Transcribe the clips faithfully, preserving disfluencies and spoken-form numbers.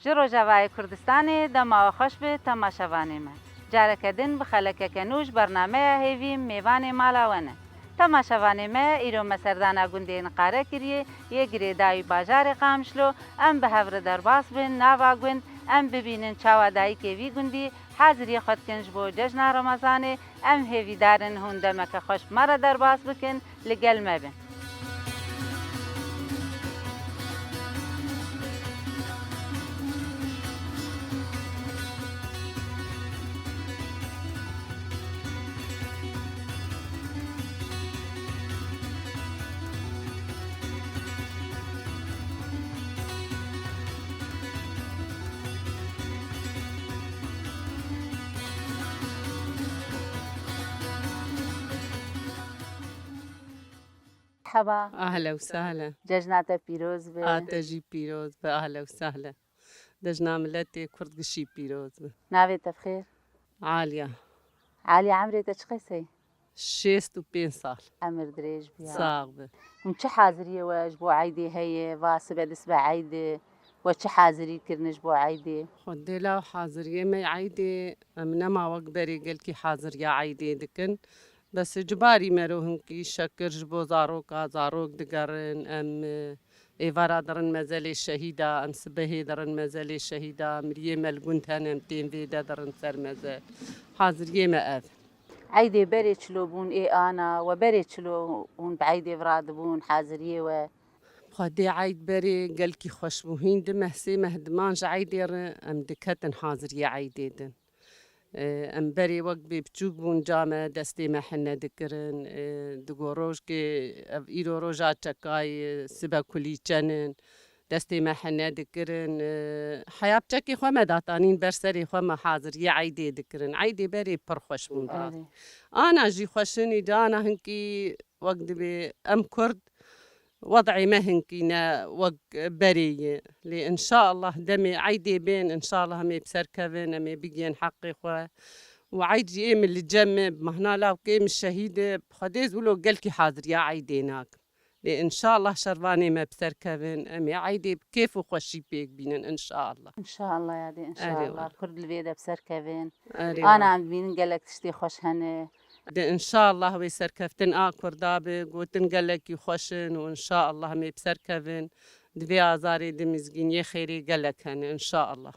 Ji Rojavayê Kurdistanê dema we xweş bi temaşevanê me. Careke din bi xelekeke nû ji bernameya Hêvî mêvanê mala we ne. Temaşevanê me, îro me serdana gundê Niqare kiriye yê girêdayî bajarê Qamişlo. Em bi hev re derbas bin nava gund, em bibînin çawa dayikê vî gundî haziriyê xwe dikin ji bo cejna Remezanê. Em hêvîdar in hûn demeke xweş bi me re derbas bikin, li gel me bin. Merhaba. Ahla û sahla. Cejna te pîroz be. A te jî pîroz be. Ahla û sahla. Cejna miletê Kurd gişî pîroz be. Navê te bi xêr? Aliya. Aliya, emrê te çi qesey? Şêst û pênc sal. Emir dirêj biya. Sax be. Hûn çi haziriyê we ji bo eydê heye? Va sibe dest be eydê. We çi hazirî kirine ji bo eydê? Xwedê law haziriyê me eydê, em nema wek berê gelkî haziriya eydê dikin. Bes cibarî mero hinkî şekir ji bo zaroka, zarok digerin, em, e, êvara dirin mezelê şehîda, em sibehê dirin mezelê şehîda, miriyê me li gund hene, em tên vê de dirin ser mezel. Haziriyê me ev. Eydê berê çilo bûn ê ana, we berê çilo hûn bi eydê viradibûn, haziriyê we? Xwedê eyd berê gelkî xweş bû. Hîn di meh sê meh diman ji eydê re em diketin haziriyê eydê din. Em berê wek bê biçûk bûn, ca me destê me hine dikirin. Digo rojkê, ev îro roja çekayê, sibe kulîçenin, destê me hine dikirin. Heya bi çekê xwe me datanîn ber serê xwe, me haziriyê eydê dikirin. Eydê berê pir xweş bûn rast. Ana jî xweşinî, cana hinkî wek dibê em Kurd, wed'ê me hinkî ne wek berê ye. Lê inşallah demê eydê bên, inşallah em ê bi ser kevin, em ê bigihên heqê xwe. Û eyd jî ê min li cem e, bi mehna lawkê min şehîd e, bi Xwedê ez wilo gelkî haziriya eydê nakim. Lê inşallah şervanê me bi ser kevin, em ê eydê bi kêf û xweşî pêk bînin inşallah. Înşallah yadê, înşallah. Kurd li vê de bi ser kevin. Ana em dibînin gelek tiştê xweş hene. De înşallah wê serkeftin a Kurda be, gotin gelekî xweş in û înşallah em ê bi ser kevin. Di vê azarê de mizgîniyê xêrê gelek hene, înşallah.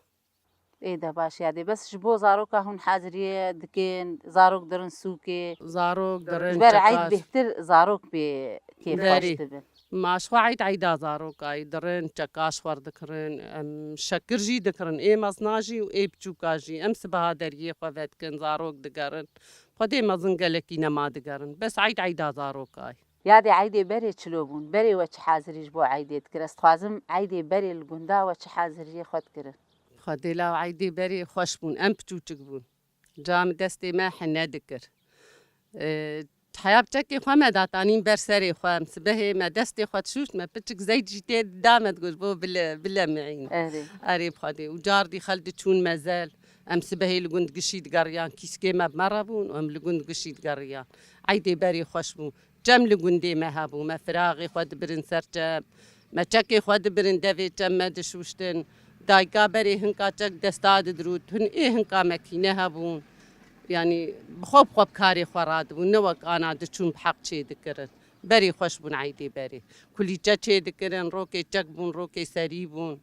Ê de baş yadê. Bes ji bo zaroka hûn haziriyê dikin, zarok dirin sûkê. Zarok dirin, ji ber eyd bêhtir zarok pê kêfxweş dibin. Ma ji xwe eyd eyda zarokayî dirin, çekaş xwar dikirin, em şekir jî dikirin, ê mezna jî û ê biçûka jî. Em sibeha deriyê xwe vedikin, zarok digerin. Xwedê mezin gelekî nema digerin. Bes eyd eyda zarokayî. Yadê eydê berê çilo bûn? Berê we çi hazirî ji bo eydê dikir? Ez dixwazim eydê berê li gunda we çi haziriyê xwe dikirin? Xwedê law eydê berê xweş bûn. Em piçûçik bûn. Ca min destê me hine dikir. Heya bi çekê xwe me datanîn ber serê xwe. Em sibehê me destê xwe dişûşt, me piçik zeyt jî tê da, me digot bo bile, bile miîn. Erê. Erê bi Xwedê. Û cardî xel diçûn mezel. Em sibehê li gund gişî digeriyan. Kîskê me bi me re bûn û em li gund gişî digeriyan. Eydê berê xweş bû. Çem li gundê me hebû. Me firaxê xwe dibirin ser çem. Me çekê xwe dibirin devê çem me dişûştin. Dayika berê hinka çek desta didirût. Hin ê hinka me kîne hebûn. Yanî bi xwe bi xwe bi karê xwe radibûn. Ne wek ana diçûn bi heq çê dikirin. Berê xweş bûn eydê berê. Kulîçe çê dikirin, rokê çek bûn, rokê serî bûn.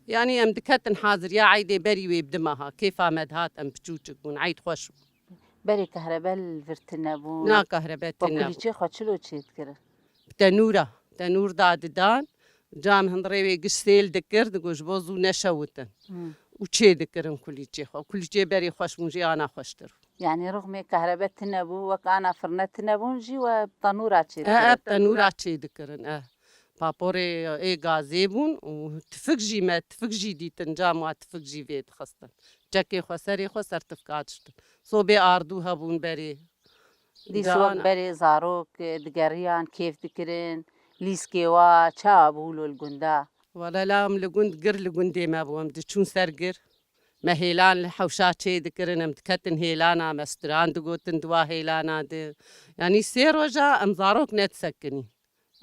Yanî em diketin haziriya eydê berî wê bi di meha. Kêfa me dihat em piçûçik bûn. Eyd xweş bû. Berê kehrebe li vir tune bû. Na kehrebe tune bû. Kulîçê xwe çilo çê dikirin? Bi tenûra. Tenûr dadidan. Cam hundirê wê giş sêl dikir, digo ji bo zû neşewitin. Hmm. Û çê dikirin kulîçê xwe. Kulîçê berê xweş bûn jî ana xweştir bû. Yanî rixmê kehrebe tune bû, wek ana firne tune bûn jî we tenûra çê dikirin. E, e, tenûra çê dikirin, e. Paporê ê gazê bûn û tifik jî me, tifik jî dîtin, cam wa tifik jî vê dixistin. Çekê xwe serê xwe ser tifka diştin. Sobê ardû hebûn berê. Dîs wek berê zarok, e, digeriyan, kêf dikirin, lîskê wa, çawa bû wilo li gunda? Wele la em li gund, gir li gundê me bû, em diçûn ser gir. Me hêlan li hewşa çê dikirin, em diketin hêlana, me stran digotin di wa hêlana de. Yanî sê roja em zarok nedisekinî.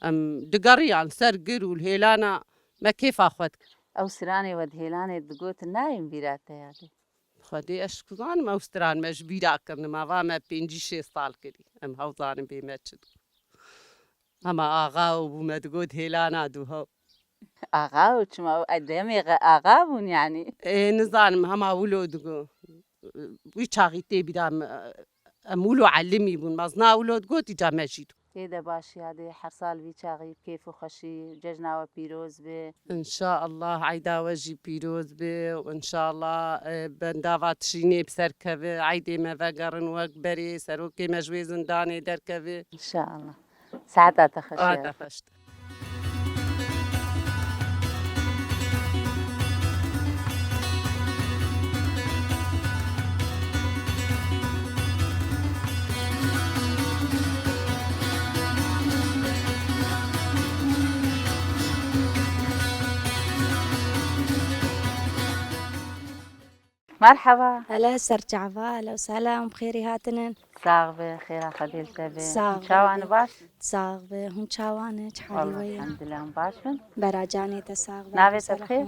Em digeriyan ser gir û li hêlana me kêfa xwe dikir. Ew stranê we di hêlanê digot nayên bîra te ya dê? Xwedê ez çi zanim ew stran me ji bîra kirine, ma va me pêncî şêst sal kirî. Em hew zanin bê me çi digot. Hema axa û bû me digot hêlana dû hew. Axa û çima ew demê xe-, axa bûn yanî? Ê, nizanim hema wilo digot. Wî çaxî tê bîra me, em wilo elimî bûn. Mezna wilo digot, îca me jî digot. Tê de baş ya dê, her sal vî çaxî bi kêf û xweşî, cejna we pîroz be. Înşaallah eyda we jî pîroz be û înşaallah, e, bendava tişînê bi ser keve, eydê me vegerin wek berê, serokê me ji wê zindanê derkeve. Înşaallah. Saeta te xweş. Saeta xweş. Merhaba. Hele ser çava, hele û sehla, em bi xêrî hatinin. Sax be, xêra Xwedê li te be. Sax be. Çawan baş? Sax be, hûn çawan e, çi halî we ye? Elhamdulillah, em baş bin. Bera canê te sax be. Navê te bi xêr?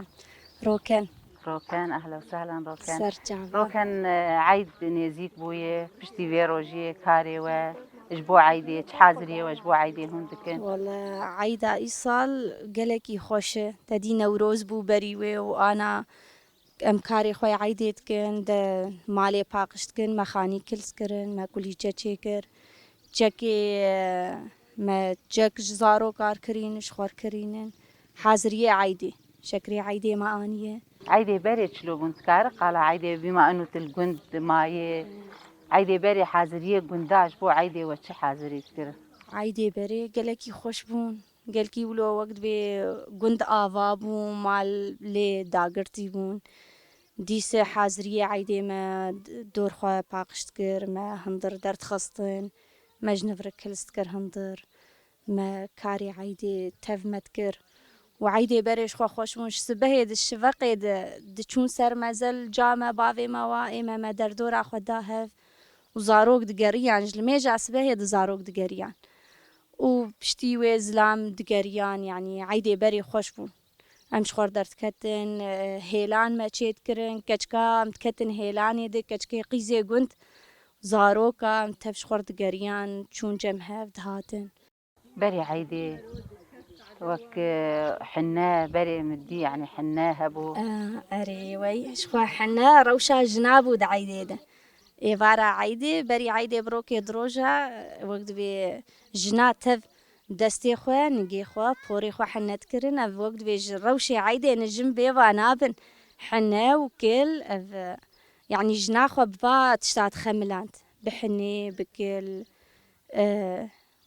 Roken. Roken, ehlen û sehlen Roken. Ser çava. Roken, e, eyd nêzîk bûye, piştî vê rojiyê karê we ji bo eydê, çi haziriyê we ji bo eydê hûn dikin? Wele eyda îsal gelekî xweş e. Te dî Newroz bû berî wê û ana Em karê xwe yê eydê dikin, di malê paqij dikin, me xanî kils kirin, me kulîçe çêkir. Çekê, e, me çek ji zarok ar kirîn, ji xwe kirînin. Haziriyê eydê. Şekrê eydê me aniye. Eydê berê çilo bûn dikare qala eydê bîma eno tu li gund mayê. Eydê berê haziriyê gunda ji bo eydê we çi hazirî dikirin? Eydê berê gelekî xweş bûn. Gelkî wilo wek dibê gund ava bû, mal lê dagirtî bûn. Dîse haziriyê eydê me d-, dor xwe paqij dikir, me hundir derdixistin, me ji nivrik kils dikir hundir, me karê eydê tev me dikir. Û eydê berê ji xwe xweş bûn, ji sibehê di şiveqê de diçûn ser mezel, ca me bavê me wa ê me, me derdora xwe da hev û zarok digeriyan, ji limêja sibehê di zarok digeriyan. Û piştî wê zilam digeriyan, yanî eydê berê xweş bûn. Em ji xwe re derdiketin, e, hêlan me çêdikirin, keçika em diketin hêlanê de, keçikê qîzê gund, zaroka em tev ji xwe re digeriyan, çûn cem hev dihatin. Berê eydê wek, e, hine, berê min dî, yanî hine hebû. E, erê, wey, ji xwe hine rewşa jina bû di eydê de. Êvara eydê, berî eydê bi rokê di roja, wek dibê jina tev destê xwe, nigê xwe, porê xwe hene dikirin. Ev wek dibê ji rewşê eydê ne jin bê va nabin. Hene û kil, ev, yanî jina xwe bi va tişta dixemiland. Bi hinê, bi kil, e,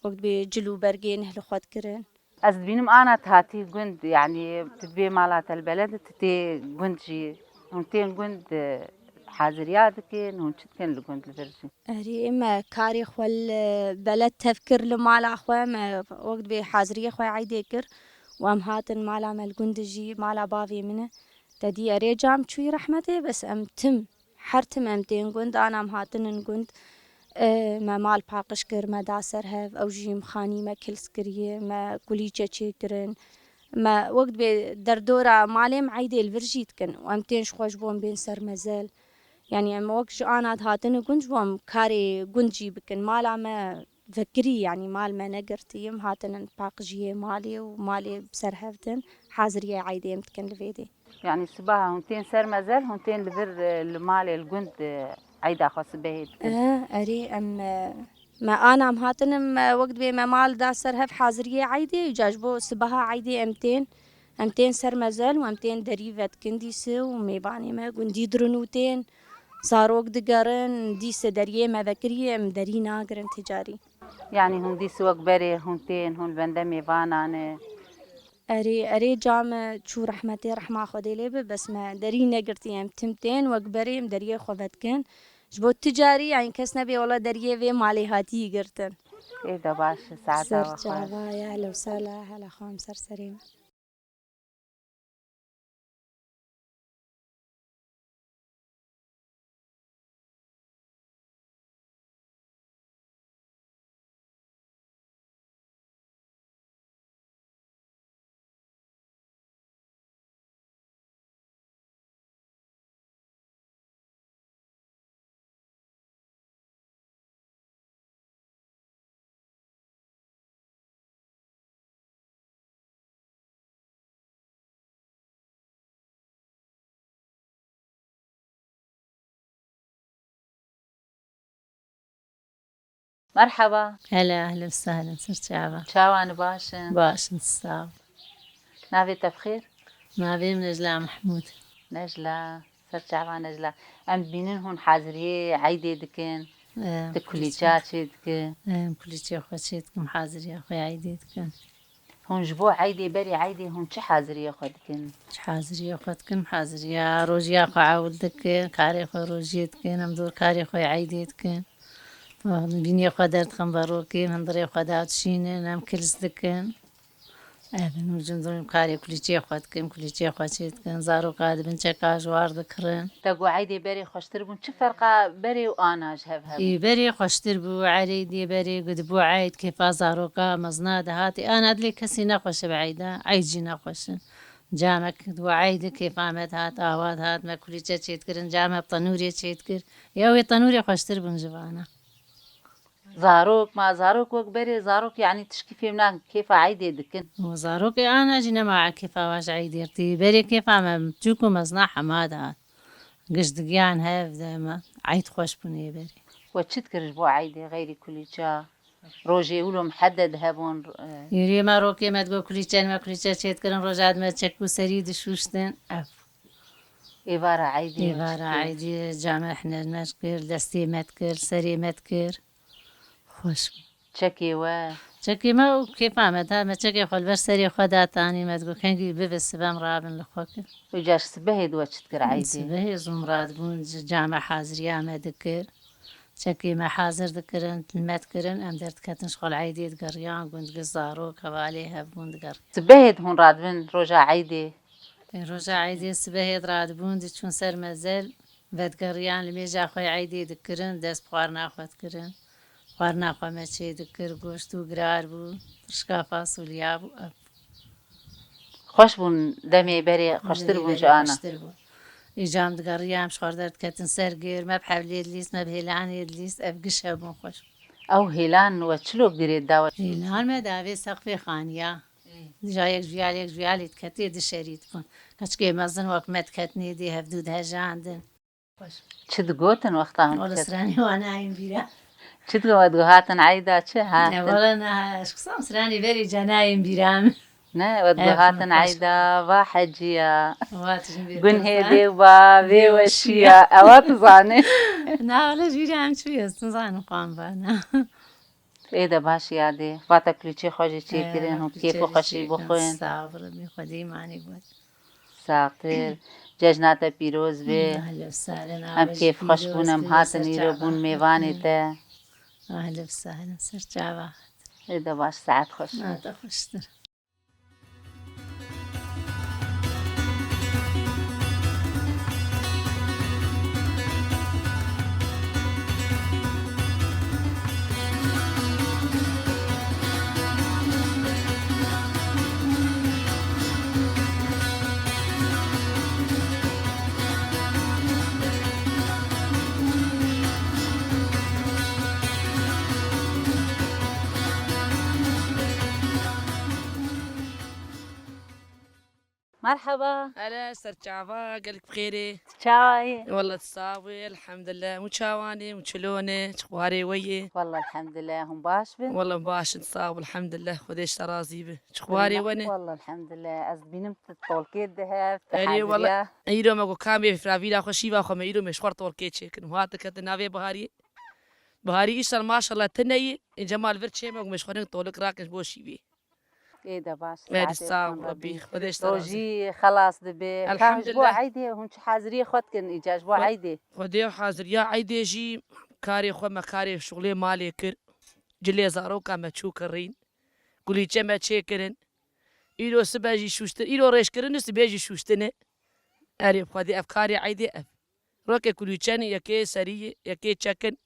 wek dibê cil û bergê nih li xwe dikirin. Ez dibînim ana tu hatî gund, yanî tu dibê mala te li beled, tu tê gund jî. Hûn tên gund, e, haziriya dikin, hûn çi dikin li gund li vir jî? Erê, me karê xwe li beled tev kir li mala xwe, me wek dibê haziriyê xwe eydê kir û em hatin mala me li gund jî, mala bavê min e. Te dî erê cam çûyî rehmetê, bes em tim Her tim em tên gund, ana em hatinin gund, e, me mal paqij kir, me da ser hev, ew jî em xanî me kils kiriye, me kulîçe çêkirin. Me wek dibê derdora malê em eydê li vir jî dikin û em tên ji xwe ji bo em bên ser mezel. Yanî em wek ji ana dihatine gund ji bo em karê gund jî bikin. Mala me vekirî, yanî mal me negirtî, em hatinin paqijiyê malê û malê bi ser hev din haziriyê eydê em dikin li vê dê. Yanî sibaha hûn tên ser mezel, hûn tên li vir, e, li malê, li gund, e, eyda xwe sibehê dikin? E, erê, em, e, me ana em hatin, em, e, wek dibê me mal da ser hev haziriyê eydê, îca ji bo sibaha eydê em tên, em tên ser mezel û em tên derî vedikin dîse û mêvanê me gundî dirin û tên, zarok digerin, dîse deriyê me vekirî, em derî nagirin ti carî. Yanî hûn dîse wek berê hûn tên, hûn li bende mêvanan e. Erê, erê, ca me çû rehmetê, rehma Xwedê lê be, bes me derî negirtî, em tim tên wek berê em deriyê xwe vedikin. Ji bo tu carî, yanî kes nebê wela deriyê vê malê hatî girtin. Ê de baş e, saeta we xweş. Ser çava ye, hele û sehla, hele xwe em ser serê me. Merhaba. Hele, ehlen, sehlen, ser çava. Çawan baş in? Baş in, sağ ol. Navê te bi xêr? Navê min Necla Mehmûd. Necla, ser çava Necla. Em dibînin hûn haziriyê eydê dikin. Em, tu kulîça çê dikin. Em kulîçê xwe çê dikim, haziriya xwe eydê dikin. Hûn ji bo eydê, berê eydê hûn çi haziriyê xwe dikin? Çi haziriyê xwe dikin? Haziriya rojiya xwe ewil dikin, karê xwe rojiyê dikin, em dor karê xwe eydê dikin. Bînê xwe derdixin verokê, hundirê xwe dadişînin, em kils dikin. Ev in, û cindorî karê kulîçê xwe dikin, kulîçê xwe çê dikin, zaroka dibin çeka ji war dikirin. Te got eydê berê xweştir bûn, çi ferqa berê û ana ji hev hebû? Ê, berê xweştir bû, ereydê berê ku dibû eyd, kêfa zaroka mezna dihatê. Ana dilê kesî nexweş e bi eyda, eyd jî nexweş e. Camek dibû eyd, kêfa me dihat, awa dihat, me kulîçe çêdikirin, came bi tenûrê çêdikir. Ya wê tenûrê xweştir bûn ji vana. Zarok, ma zarok wek berê zarok, yanî tişkî fêm nakin, kêfa eydê dikin. Û zarokê ana jî nema kêfa wan ji eydê rtî. Berê kêfa me çûk û mezna hema dihat. Giş digiyan hev de me eyd xweş bûn ê berê. We çi dikir ji bo eydê xeyrî kulîça? Rojê wilo muhedded hebûn, e. Yûrê me rokê me digot kulîçe, me kulîçe çêdikirin, roja dime çek û serî dişûştin. Ev. Êvara eydê çi dikir? Êvara eydê came hiner me dikir, destê me dikir, serê me dikir. Xweş bû. Çekê we? Çekê me û kêfa me da, me çekê xwe li ber serê xwe datanî, me digot kengî bibe sibe em rabin li xwe kir. Û ca ji sibehê di we çi dikir eydê? Sibehê zûm radibûn, came haziriya me dikir. Çekê me hazir dikirin, me dikirin, em derdiketin ji xwe li eydê digeriyan, gund giş zarok, hevalê hev bûn digeriyan. Sibehê di hûn radibin roja eydê? Ê, roja eydê sibehê di radibûn, diçûn ser mezel, vedigeriyan li mêja xwe eydê dikirin, dest bi xwarina xwe dikirin. Xwarina xwe me çê dikir, goşt û girar bû, tirşka fasulya bû, ev. Xweş bûn demê berê, xweştir bûn ji ana. Xweştir bûn. Îcam digeriyan, ji xwe derdiketin ser gêr, me bi hevlê dilîst, me bi hêlanê dilîst, ev giş hebûn xweş. Ew hêlan we çilo girê da we? Hêlan me davê seqfê xaniya. Ê. Dija yek ji ya, yek ji ya lê diketê, dişerî dibûn. Keçikê mezin wek me diketinê dê hevdû dihejandin. Çi digotin wexta hûn Wala diket? Stranê wan nayên bîra. Çi digo, we digo hatin eyda çi hatin? Ne, wala ne, ez qisam stranê berê ca nayên bîra min. Ne, we digo hatin eyda, va heciya. Gun hêdê va vê weşiya. Ewa tu zanê. Na, wala ji bîra em çi, ez nizanim xwan va, na. Ê de baş yadê. Vata kulîçê xwe jî çêkirin, hûn kêf û xweşî bixwin. Sağ ol, Rebî Xwedê îmanê got. Saxtir. Cejna te pîroz be. Ehlen sahlen. Em kêf xweş bûn, em hatin îro bûn mêvanê te. Ehlen sahlen, ser çava. Ê de baş, saet xweş. Saete xweştir. Merhaba. Hele, ser çava, gelek bi xêrê. Çawa yî? Walla tu sax bî, elhamdulillah. Hûn çawan ê, hûn çilon ê, çi xwarê we yê? Walla elhamdulillah, hûn baş bin. Walla baş in, sax bî, elhamdulillah. Xwedê ji te razî bi. Çi xwarê we ne? Walla elhamdulillah. Ez dibînim tu tolkê dihev, tu haziriya. Erê, walla. Îro me got kamê firavîra xwe, şîva xwe me îro me ji xwe tolkê çêkin. Û hat diketin navê biharî. Biharî îşal maşallah tune yî. Ê Cemal vir çê me got me ji xwe ring tolik rakin ji bo şîvê. Ê de baş, Erê, saetê sağ ol, Rebî. Xwedê ji te razî. Rojî xelas dibe. Elhamdulillah. Ka ji bo eydê hûn çi haziriyê xwe dikin, îca ji bo eydê? Xwedê haziriya eydê jî karê xwe me, karê şuxulê malê kir. Cilê zaroka me çû kirîn. Kulîçe me çêkirin. Îro sibe jî şûştin. Îro rêjkirin û sibê jî şûştin e. Erê, bi Xwedê ev karê eydê ev. Rokê kulîçenê, yekê serî, yekê çekin.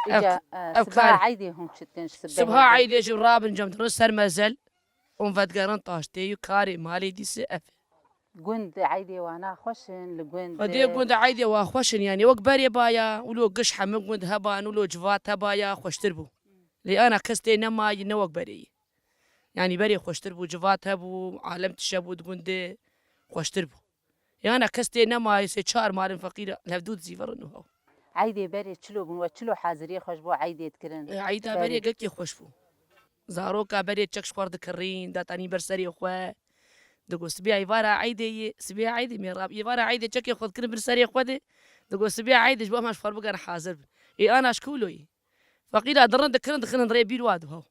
Îca, ev, e, ev sibeha eydê hûn çi dikin ji sibehê? Sibeha eydê jî rabin cem dirin ser mezel. Hûn vedigerin taştê û karê malê dîse ev. Gund eydê wana xweş in, li gund. Xwedê gund eydê wa xweş in, yanî wek berê baya, wilo giş hemû gund heban, wilo civat hebaya, xweştir bû. Lê ana kes tê nemayî, ne wek berê yî. Yanî berê xweştir bû, civat hebû, alem tişe bû di gundê, xweştir bû. Yana kes tê nemayê, sê çar malin feqîr hevdû dizîvirin û hew. Eydê berê çilo bûn, we çilo haziriyê xwe ji bo eydê dikirin? E, eyda Berê. berê gelkê xweş bû. Zaroka berê çek ji xwe re dikirîn, datanî ber serê xwe. Digot, "Sibê êvara eydê yê, sibê eydê mêrab, êvara eydê çekê xwe dikirin ber serê xwe de." Digot, "Sibê eydê ji bo hema ji xwe re bigerin hazir bin." Ê ana ji kûlo yê. Feqîra dirin dikirin, dikirin rê bîr wa diho.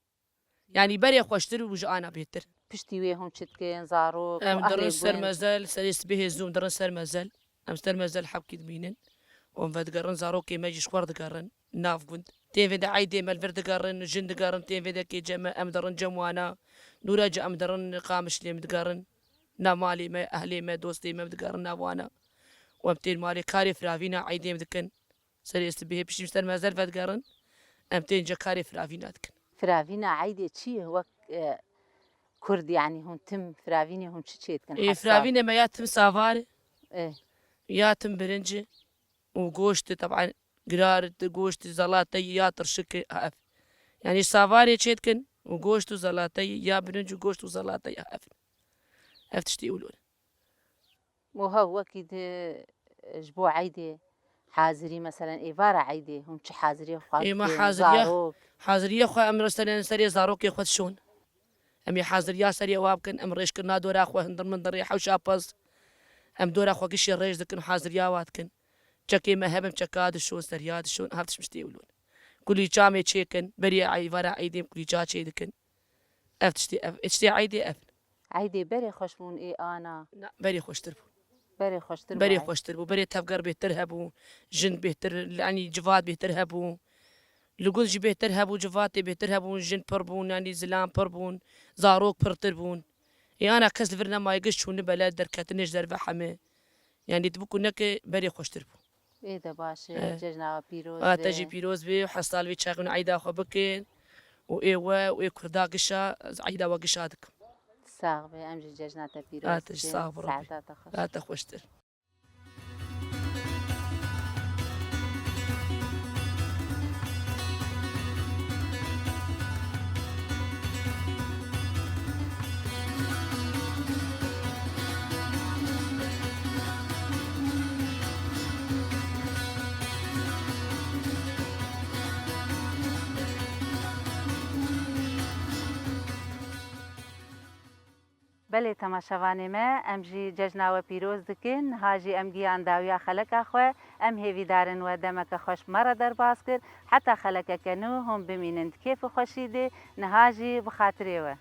Yanî berê xweştir û ji ana bêtir. Piştî wê hûn çi dikin, zarok û Em ahlê dirin ser gund? mezel, serê sibihê zû em dirin ser mezel. Em ser mezel hevkî dimînin. Û em vedigerin, zarokê me jî ji xwe re digerin, nav gund. Tên vê de eydê me li vir digerin, jin digerin, tên vê de kêce me, em dirin cem wana. Nûra ca em dirin Qamişlê em digerin. Nav malê me, ehlê me, dostê me em digerin nav wana. Û em tên malê karê firavîna eydê em dikin. Serê sibihê piştî em ser mezel vedigerin, em tên ca karê firavîna dikin. Firavîna eydê çi ye? Wek, e, Kurd, yanî hûn tim firavînê hûn çi çê dikin? Ê, Hesab. Firavînê me ya tim savar e, E, ya tim birinc e û goşt e, teban girar e, goşt e, zelate ye, ya tirşik e, ha ev. Yanî savarê çê dikin û goşt û zelate ye, ya birinc û goşt û zelate ye, ha ev. Ev tiştê ewlo ne. Û hev wekî di, ji bo eydê hazirî, meselen êvara eydê hûn çi haziriyê xwe Ê, me dikin? haziriya, Zarok. haziriya xwe em re serê, serê zarokê xwe dişon. Em ê haziriya serê wa bikin, em rêjkirina dora xwe hundir mindirê hewşa pez. Em dora xwe gişê rêj dikin, haziriya wa dikin. Çekê me hebin, çeka dişon, seriya dişon, hev tişt tiştê ewlo ne. Kulîça em ê çêkin, berê êvara eydê em kulîça çê dikin. Ev tiştê, ev, tiştê eydê ev. Eydê berê xweş bûn ê ana. Na, berê xweştir bû. Berê xweştir bû Berê ey. xweştir bû. Berê tevger bêhtir hebû. Jin bêhtir, yanî civat bêhtir hebû. Li gund jî bêhtir hebû, civatê bêhtir hebûn, jin pir bûn, yanî zilam pir bûn, zarok pirtir bûn. Ê ana kes li vir nemaye, giş çûne bele derketinê ji derve heme. Yanî tu bikû neke berê xweştir bû. Ê de baş e, Eh. cejna we pîroz Ata be. jî pîroz be, hestal vê çaxin eyda xwe bikin. Û ê we û ê Kurda gişa, eyda we gişa dikim. Sax be, em jî cejna te pîroz Ata jî dikin. sax be, Rabî. Saeta te xweş. Ata xweştir. Belê temaşevanê me, em jî cejna we pîroz dikin. Niha jî em gihan dawiya xeleka xwe. Em hêvîdar in we demeke xweş me re derbas kir. Heta xelekeke nû hûn bimînin di kêf û xweşî de. Niha jî bi xatirê we.